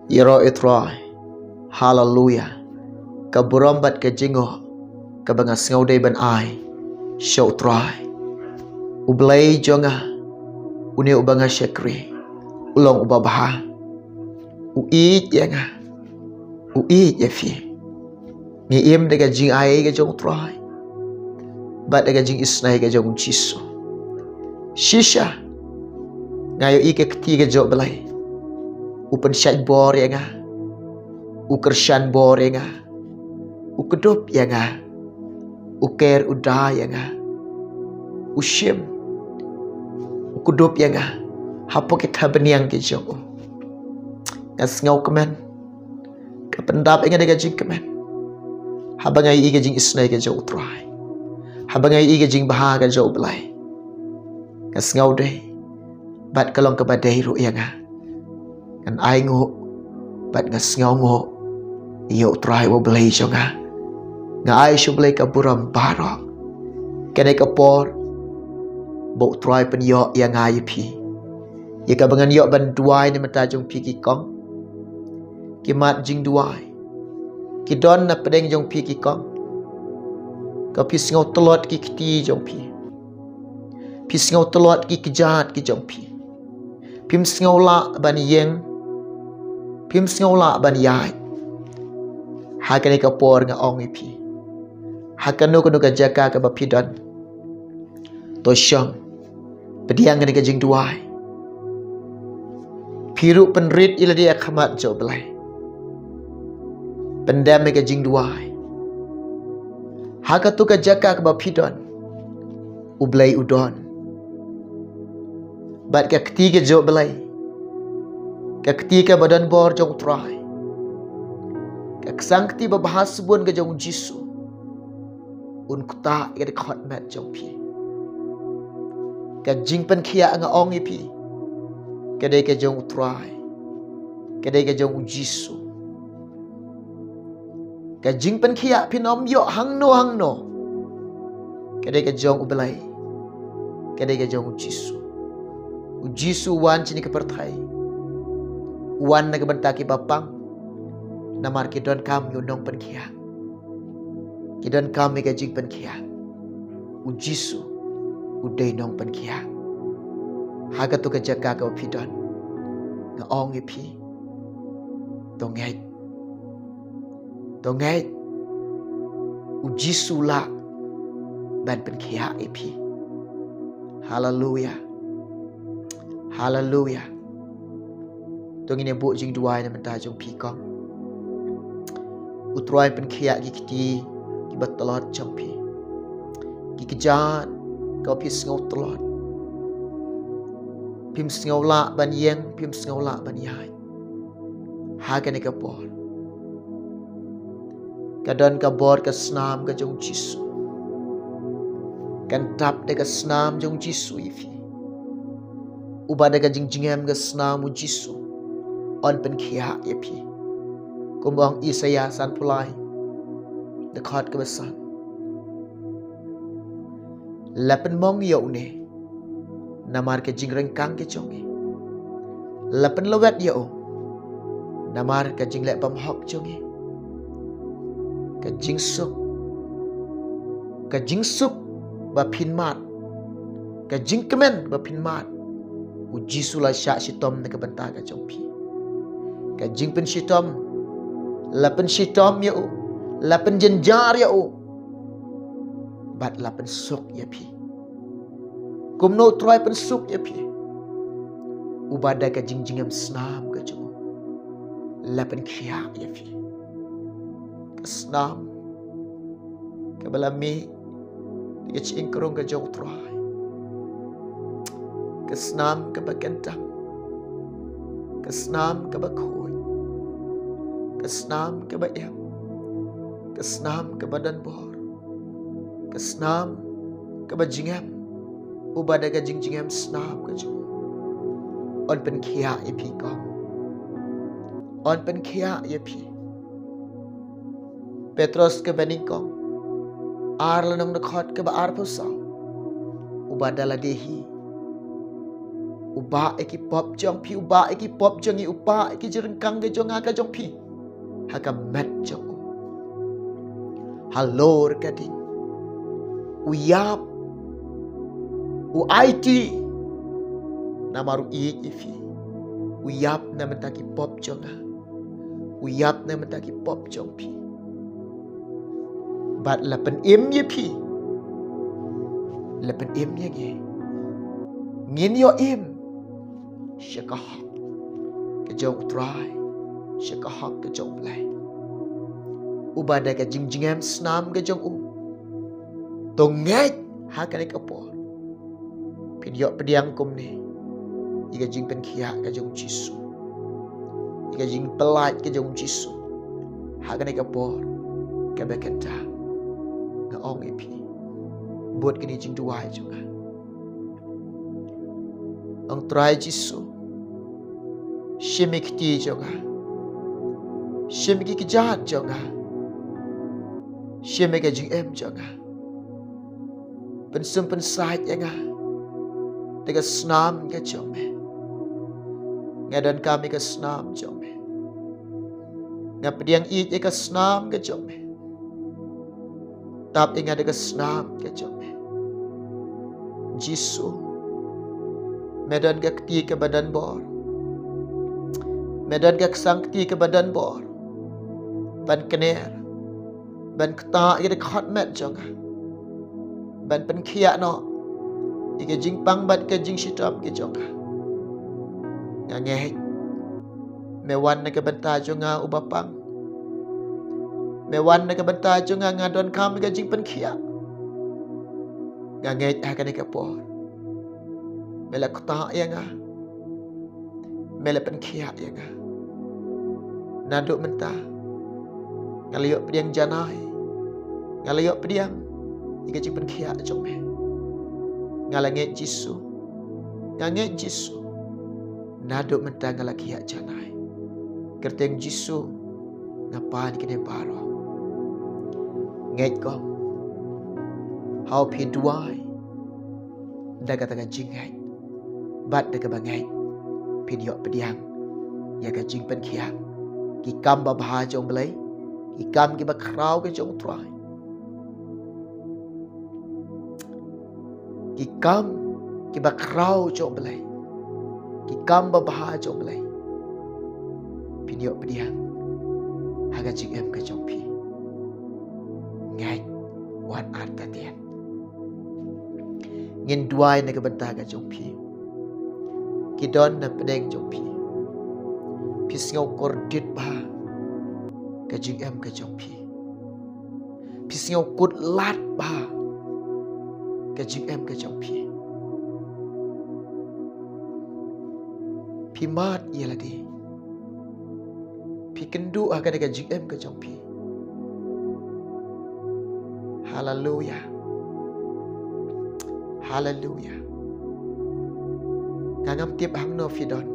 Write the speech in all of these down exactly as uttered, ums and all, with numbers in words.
Ïaroh ïa u Trai. Haleluya. Ka burom bad ka jingngoh kaba nga sngew dei ban ai sha u Trai. U Blei jong nga, une uba nga shakri, u long uba bha. U ïeit ïa nga, u ïeit ïa phi. Ngi im da ka jingai ka jong u Trai bad da ka jingisnei ka jong u Jisu. Shisha nga ïohi ka kti ka jong u Blei, u pynshait bor ïa nga, u kyrshan bor ïa nga, u kdup ïa nga, u ker u da ïa nga, u shim, u kdup ïa nga hapoh ki thabniang ki jong u. Nga sngewkmen, ka pyndap ïa nga da ka jingkmen haba nga ïohi ka jingisnei ka jong u Trai, haba nga ïohi ka jingbha ka jong u Blei. Nga sngew dei bad ka long kaba dei ruh ïa nga. Ngan ai nguh bad nga sngew nguh ïa u Trai u Blei jong nga. Nga ai sha u Blei ka burom baroh. Kane ka por ba u Trai pynïoh ïa nga ïa phi, ïa kaba ngan ïoh ban duwai na bynta jong phi ki kong. Ki mat jingduwai ki don na pdeng jong phi ki kong. Ka phi sngew tlot ki kti jong phi, phi sngew tlot ki kjat ki jong phi. Phim sngew lah ban ïeng, phim sngew lah ban ïaid. Ha kane ka por nga ong ïa phi, ha kano kano ka jaka kaba phi don, to shong, pdiang kane ka jingduwai. Phi ruh pynrit ïa lade ha khmat jong u Blei. Pyndem ïa ka jingduwai. Ha kato ka jaka kaba phi don, u Blei u don. Bad ka kti ka jong u Blei, ka kti kaba don bor jong u Trai, ka ksang kti babha sbun ka jong u Jisu, un ktah ïa ka dkhot met jong phi. Ka jingpynkhiah nga ong ïa phi, ka dei ka jong u Trai, ka dei ka jong u Jisu. Ka jingpynkhiah phin ym ïoh hangno hangno. Ka dei ka jong u Blei, ka dei ka jong u Jisu. U Jisu u wan shane ha ka pyrthei, u wan na ka bynta kiba pang. Namar ki donkam ïa u nongpynkhiah, ki donkam ïa ka jingpynkhiah. U Jisu u dei nongpynkhiah. Ha kato ka jaka kaba phi don, nga ong ïa phi, to ngeit, to ngeit. U Jisu u lah ban pynkhiah ïa phi. Haleluya. Haleluya. To ngin ïa buh jingduwai na bynta jong phi kong. U Trai pynkhiah ki kti kiba tlot jong phi, ki kjat kaba phi sngew tlot. Phim sngew lah ban ïeng, phim sngew lah ban ïaid. Ha kane ka por, ka don ka bor ka snam ka jong u Jisu. Kan tap da ka snam jong u Jisu ïa phi. Uba da ka jingjngem ka snam u Jisu un pynkhiah ïa phi. Kum ong Isaïah sanphew lai, dkhot kaba san. La pynmong ïa une namar ka jingryngkang ka jong ngi. La pynlwet ïa u namar ka jingleh bymhok jong ngi. Ka jingsuk, ka jingsuk ba phin mad, ka jingkmen ba phin mad, u Jisu la shah shitom na ka bynta ka jong phi. Ka jingpynshitom, la pynshitom ïa u, la pynjynjar ïa u, bad la pynsuk ïa phi. Kumno u Trai pynsuk ïa phi? Uba da ka jingjngem snam ka jong u, la pynkhiah ïa phi. Ka snam kaba la mih da ka jingkrung ka jong u Trai. Ka snam kaba kyntang, ka snam kaba khuid, ka snam kaba im, ka snam kaba don bor, ka snam kaba jngem. Uba da ka jingjngem snam ka jong u, un pynkhiah ïa phi kong, un pynkhiah ïa phi. Petros kaba nyngkong, ar lynnong, dkhot kaba arphew saw. Uba da lade hi U bah ïa ki pop jong phi, u bah ïa ki pop jong ngi, u bah ïa ki jingryngkang ka jong nga ka jong phi ha ka met jong u. Halor ka ding u ïap, u aiti, namar u ïeit ïa phi. U ïap na bynta ki pop jong nga, u ïap na bynta ki pop jong phi. Bad la pynim ïa phi, la pynim ïa ngi. Ngin ïoh im sha ka hok ka jong u Trai, sha ka hok ka jong u Blei. Uba da ka jingjngem snam ka jong u, to ngeit ha kane ka por. Phin ïoh pdiang kumne ïa ka jingpynkhiah ka jong u Jisu, ïa ka jingpyllait ka jong u Jisu ha kane ka por kaba kynta. Nga ong ïa phi, bud kine jingduwai jong nga. Ong Trai Jisu, shim ïa ki kti jong nga, shim ïa ki kjat jong nga, shim ïa ka jingim jong nga. Pynsum pynsait ïa nga da ka snam ka jong me. Nga donkam ïa ka snam jong me. Nga pdiang ïeit ïa ka snam ka jong me. Tap ïa nga da ka snam ka jong me. Jisu, me don ka kti kaba don bor. Me don ka ksang kti kaba don bor ban kner, ban ktah ïa ka dkhot met jong nga, ban pynkhiah noh ïa ka jingpang bad ka jingshitom ka jong nga. Nga ngeit me wan na ka bynta jong nga uba pang. Me wan na ka bynta jong nga, nga donkam ïa ka jingpynkhiah. Nga ngeit ha kane ka por me la ktah ïa nga, me la pynkhiah ïa nga. Naduh mynta nga la ïoh pdiang janai, nga la ïoh pdiang ïa ka jingpynkhiah jong me. Nga la ngeit Jisu, nga ngeit Jisu. Naduh mynta nga la khiah janai. Kyrteng Jisu nga pan kine baroh. Ngeit ko, haba phi duwai da kata ka jingngeit bad da kaba ngeit, phin ïoh pdiang ïa ka jingpynkhiah. Ki kam babha jong u Blei, ki kam kiba khraw ka jong u Trai, ki kam kiba khraw jong u Blei, ki kam babha jong u Blei, phin ïoh pdiang ha ka jingim ka jong phi. Ngeit, wat artatien. Ngin duwai na ka bynta ka jong phi. Ki don na pdeng jong phi. Phi sngew kordit bha ka jingim ka jong phi. Phi sngew kut lad bha ka jingim ka jong phi. Phi mad ïa lade. Phi kynduh ha kane ka jingim ka jong phi. Haleluya. Haleluya. Nga ngam tip hangno phi don.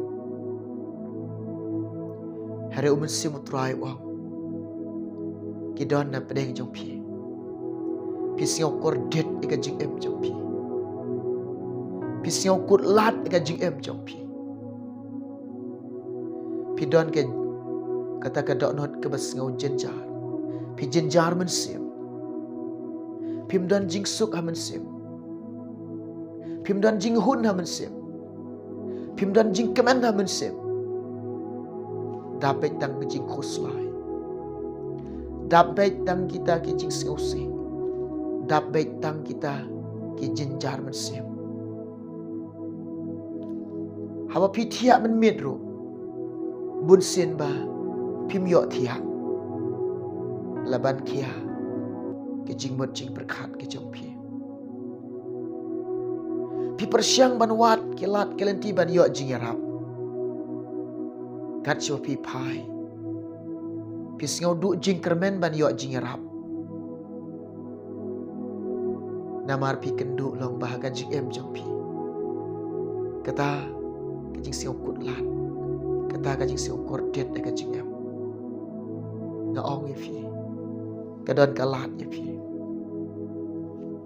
Hynrei u Mynsiem u Trai u ong, ki don na pdeng jong phi. Phi sngew kordit ïa ka jingim jong phi. Phi sngew kut lad ïa ka jingim jong phi. Phi don ka, kata ka dohnud kaba sngew jynjar. Phi jynjar mynsiem. Phim don jingsuk ha mynsiem. Phim don jinghun ha mynsiem. Phim don jingkmen ha mynsiem. Dap beit tang ki jingkhuslai. Dap beit tang kita ki jingsngewsih. Dap beit tang kita ki jynjar mynsiem. Haba phi thiah mynmiet ruh, bunsien ba phim ïoh thiah la ban khia ki jingmut jingpyrkhat ki jong phi. Phi pyrshang ban wad ki lad ki lynti ban ïoh jingïarap. Kat shuwa phi phai, phi sngew duh jingkyrmen ban ïoh jingïarap. Namar phi kynduh long ba ha ka jingim jong phi, kata ka jingsngewkut lad, kata ka jingsngewkordit ha ka jingim. Nga ong ïa phi, ka don ka lad ïa phi,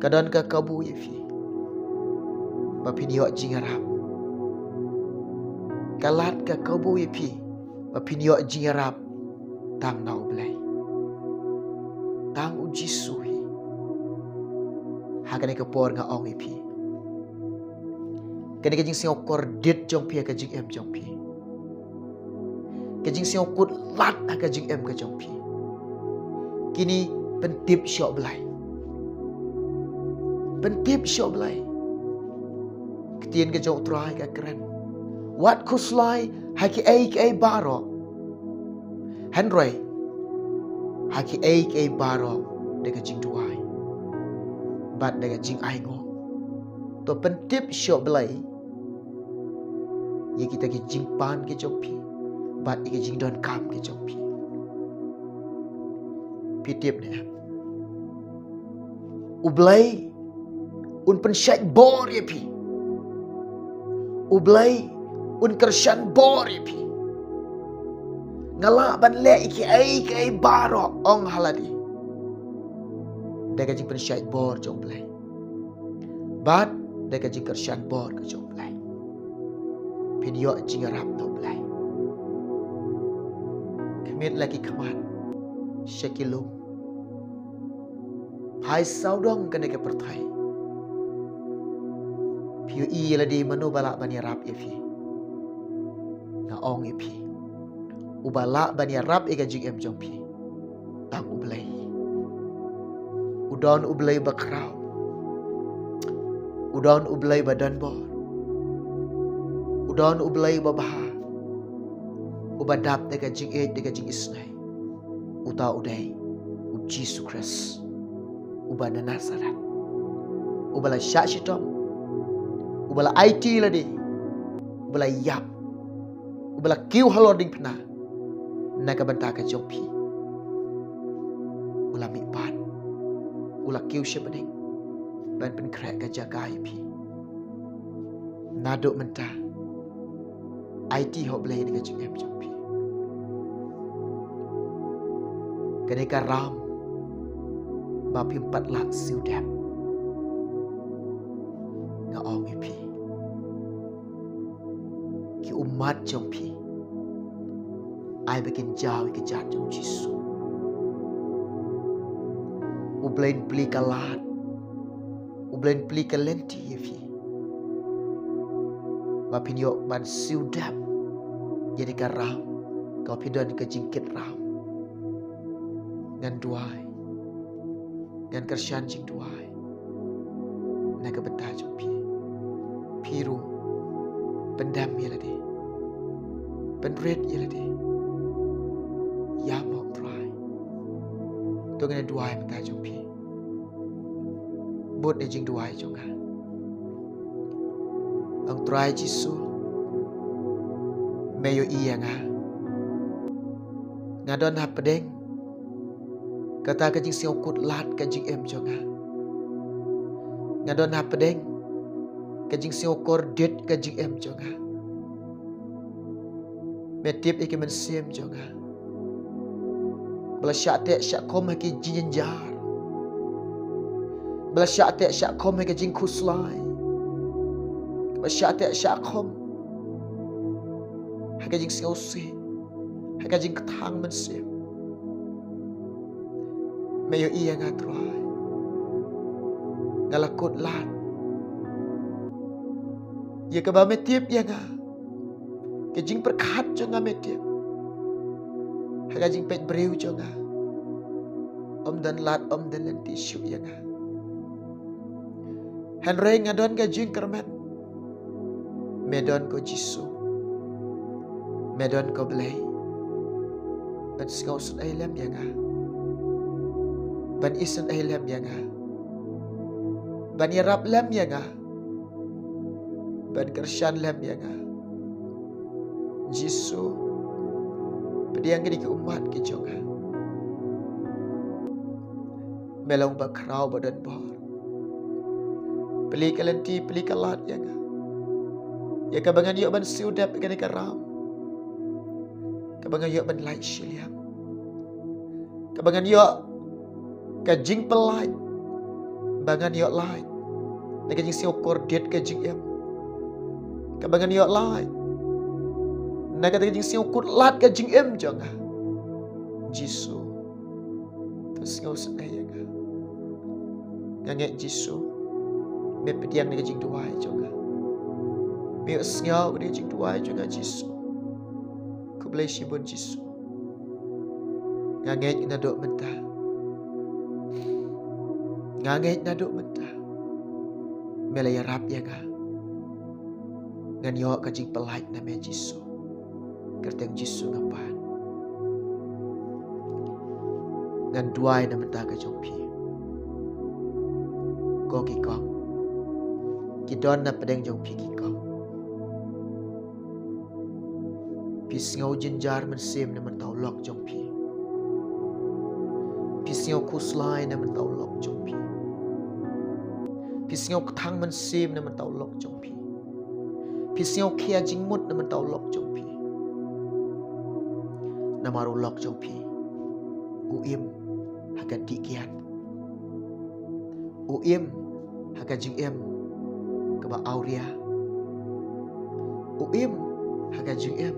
ka don ka kabu ïa phi ba phin ïoh jingïarap. Ka lad ka kabu ïa phi ba phin ïoh jingïarap tang na U Blei, tang U Jisu hi. Ha kane ka por nga ong ïa phi, kane ka jingsngewkordit jong phi ha ka jingim jong phi, ka jingsngewkut lad ha ka jingim ka jong phi, kine pyntip sha U Blei. Pyntip sha U Blei. Ktien ka jong U Trai ka kren, wat khuslai ha kiei kiei baroh, hynrei ha kiei kiei baroh da ka jingduwai bad da ka jingainguh. To pyntip sha U Blei ïa kita ki jingpan ki jong phi bad ïa ki jingdonkam ki jong phi. Phi tip ne em? U Blei un pynshait bor ïa phi. U Blei un kyrshan bor ïa phi. Nga lah ban leh ïa kiei kiei baroh, ong ha lade, da ka jingpynshait bor jong U Blei bad da ka jingkyrshan bor ka jong U Blei. Phin ïoh jingïarap na U Blei. Khmih la ki khmat sha ki lum. Phai sawdong kane ka pyrthei. Phi ïohi ïa lade mano ba lah ban ïarap ïa phi. Nga ong ïa phi, uba lah ban ïarap ïa ka jingim jong phi, tang U Blei. U don U Blei ba khraw. U don U Blei ba don bor. U don U Blei ba bha, uba dap da ka jingïeit, da ka jingisnei. Uta u dei U Jisu Khrist uba na Nasareth, uba la shah shitom, uba la aiti lade, uba la ïap, uba la kiew halor diengphna na ka bynta ka jong phi. U la mihpat, u la kiew sha bneng ban pynkhreh ka jaka ïa phi. Naduh mynta, aiti ha U Blei na ka jingim jong phi. Kane ka ram ba phim pat lah siew dep, nga ong ïa phi, ki ummat jong phi, ai ba kin jaw ïa ka jait jong U Jisu. U Blei un plie ka lad, U Blei un plie ka lynti ïa phi, ba phin ïoh ban siew dep ïa kane ka ram, kaba phi don ka jingkit ram. Ngan duwai, ngan kyrshan jingduwai na ka bynta jong phi. Phi ruh pyndem ïa lade, pynrit ïa lade. Ïa ma U Trai. To ngin duwai bynta jong phi. Bud ïa jingduwai jong nga. Ong Trai Jisu, me ïohi ïa nga. Nga don hapdeng kata ka jingsngewkut lad ka jingim jong nga. Nga don hapdeng ka jingsngewkordit ka jingim jong nga. Me tip ïa ki mynsiem jong nga, ba la shah teh shah khum ha ki jingjynjar, ba la shah teh shah khum ha ki jingkhuslai, ba la shah teh shah khum ha ka jingsngewsih, ha ka jingkthang mynsiem. Me ïohi ïa nga Trai. Nga la kut lad. Ïa kaba me tip ïa nga, ka jingpyrkhat jong nga me tip. Ha ka jingpeit briew jong nga, ym don lad, ym don lynti shuh ïa nga. Hynrei nga don ka jingkyrmen, me don ko Jisu, me don ko Blei ban sngewsynei lem ïa nga, ban isynei lem ïa nga, ban ïarap lem ïa nga, ban kyrshan lem ïa nga. Jisu, pdiang kine ki ummat ki jong nga. Me long ba khraw ba don bor. Plie ka lynti, plie ka lad ïa nga, ïa kaba ngan ïoh ban siew dep ïa kane ka ram, kaba ngan ïoh ban lait shiliang, kaba ngan ïoh ka jingpyllait, ba ngan ïoh lait na ka jingsngewkordit ka jingim, kaba ngan ïoh lait Na kata ka jingsngewkhuslai ka jingim jong nga, Jisu, to sngewsynei ïa nga. Nga ngeit Jisu, me pdiang ïa ka jingduwai jong nga. Me sngew ïa ka jingduwai jong nga Jisu. Khublei shibun Jisu. Nga ngeit naduh mynta. Nga ngeit naduh mynta. Me la ïarap ïa nga. Ngan ïoh ka jingpyllait na me Jisu. Kyrteng Jisu nga pan. Ngan duwai na bynta ka jong phi. Ko ki kong, ki don na pdeng jong phi ki kong. Phi sngew jynjar mynsiem na bynta u lok jong phi. Phi sngew khuslai na bynta u lok jong phi. Phi sngew kthang mynsiem na bynta u lok jong phi. Phi sngew khia jingmut na bynta u lok jong phi. Namar u lok jong phi u im ha ka dih kiad. U im ha ka jingim kaba awria. U im ha ka jingim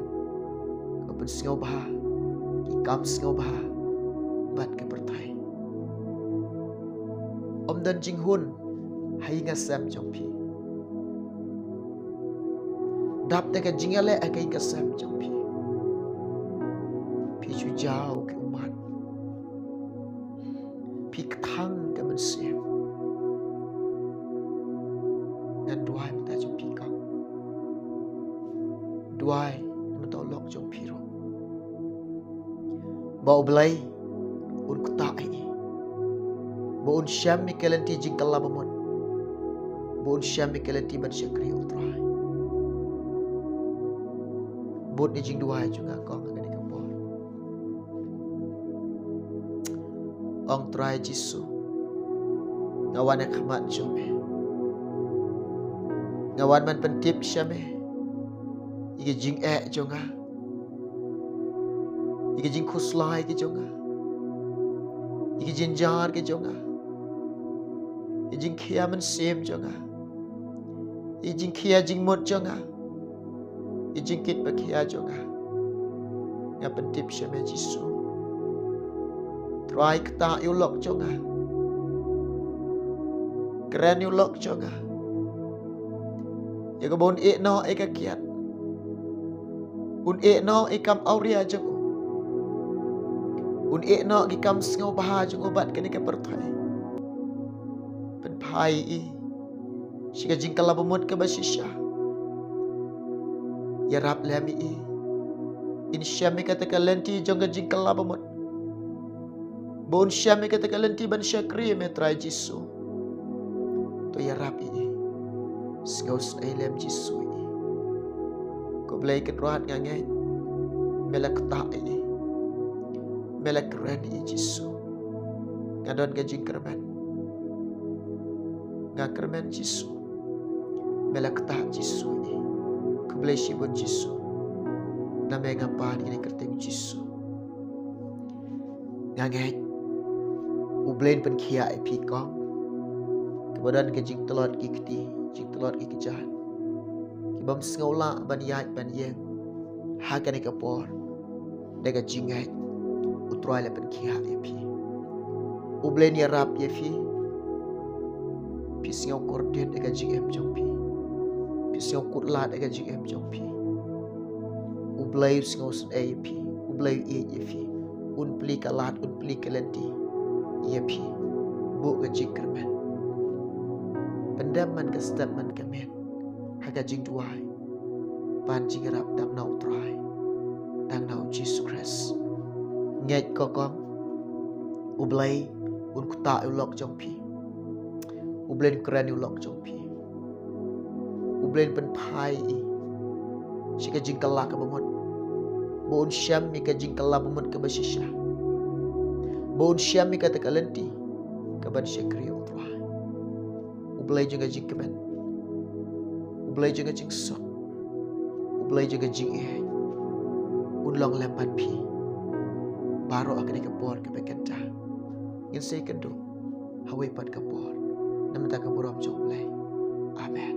kaba pynsngewbha ki kam sngewbha bad ka pyrthei. Ym don jinghun ha ïing ha sem jong phi. Dap da ka jingïaleh ha ka ïing ka sem jong phi. Phi shu jaw ki ummat. Phi kthang ka mynsiem. Ngan duwai mynta jong phi kong. Duwai mynta u lok jong phi ruh. Ba U Blei un ktah ïa i. Ba un shem ïa ka lynti jingkylla bamut. Ba un shem ïa ka lynti ban shakri U Trai. Bud ïa ka jingduwai jong nga kong ha kane ka por. Ong Trai Jisu, nga wan ha khmat jong me. Nga wan ban pyntip sha me ïa ka jingeh jong nga, ïa ka jingkhuslai ka jong nga, ïa ka jynjar ka jong nga, ïa ka jingkhia mynsiem jong nga, ïa ka jingkhia jingmut jong nga, ïa ka jingkit ba khia jong nga. Nga pyntip sha me Jisu. Trai, ktah ïa u lok jong nga. Kren ïa u lok jong nga. Ïa kaba un ïeh noh ïa ka kiad. Un ïeh noh ïa ka kam awria jong u. Un ïeh noh ïa ka kam sngewbha jong u bad kane ka pyrthei. Pynphai ïa i sha ka jingkylla bamut kaba shisha. Ïarap lem ïa i. In shem ïa kata ka lynti jong ka jingkylla bamut. Ba un shem ïa kata ka lynti ban shakri ïa me Trai Jisu. To ïarap ïa i. Sngewsynei lem Jisu ïa i. Ko Blei Kynrad, nga ngeit me la ktah ïa i. Me la kren ïa i Jisu. Nga don ka jingkyrmen. Nga kyrmen Jisu. Me la ktah Jisu ïa i. Khublei shibun Jisu. Na me nga pan ïa kane ka kyrteng Jisu. Nga ngeit U Blei un pynkhiah ïa phi kong kiba don ka jingtlot ki kti, jingtlot ki kjat, ki bym sngewlah ban ïaid ban ïeng ha kane ka por. Da ka jingngeit U Trai la pynkhiah ïa phi. U Blei un ïarap ïa phi. Phi sngew kordit ïa ka jingim jong phi. Phi sngew kut lad ïa ka jingim jong phi. U Blei u sngewsynei ïa phi. U Blei u ïeit ïa phi. Un plie ka lad, un plie ka lynti ïa phi. Buh ka jingkyrmen. Pyndem man ka step man ka miet ha ka jingduwai. Pan jingïarap tang na U Trai, tang na U Jisu Khrist. Ngeit ko kong, U Blei un ktah ïa u lok jong phi. U Blei un kren ïa u lok jong phi. U Blei un pynphai ïa i sha ka jingkylla kaba mut. Ba un shem ïa ka jingkylla bamut kaba shisha. Ba un shem ïa kata ka lynti kaban shakri ïa U Trai. U Blei jong ka jingkmen. U Blei jong ka jingsuk. U Blei jong ka jingïeit un long lem bad phi baroh ha kane ka por kaba kynta. Ngin sa ïakynduh ha kawei pat ka por. Na ka bynta ka burom jong U Blei. Amen.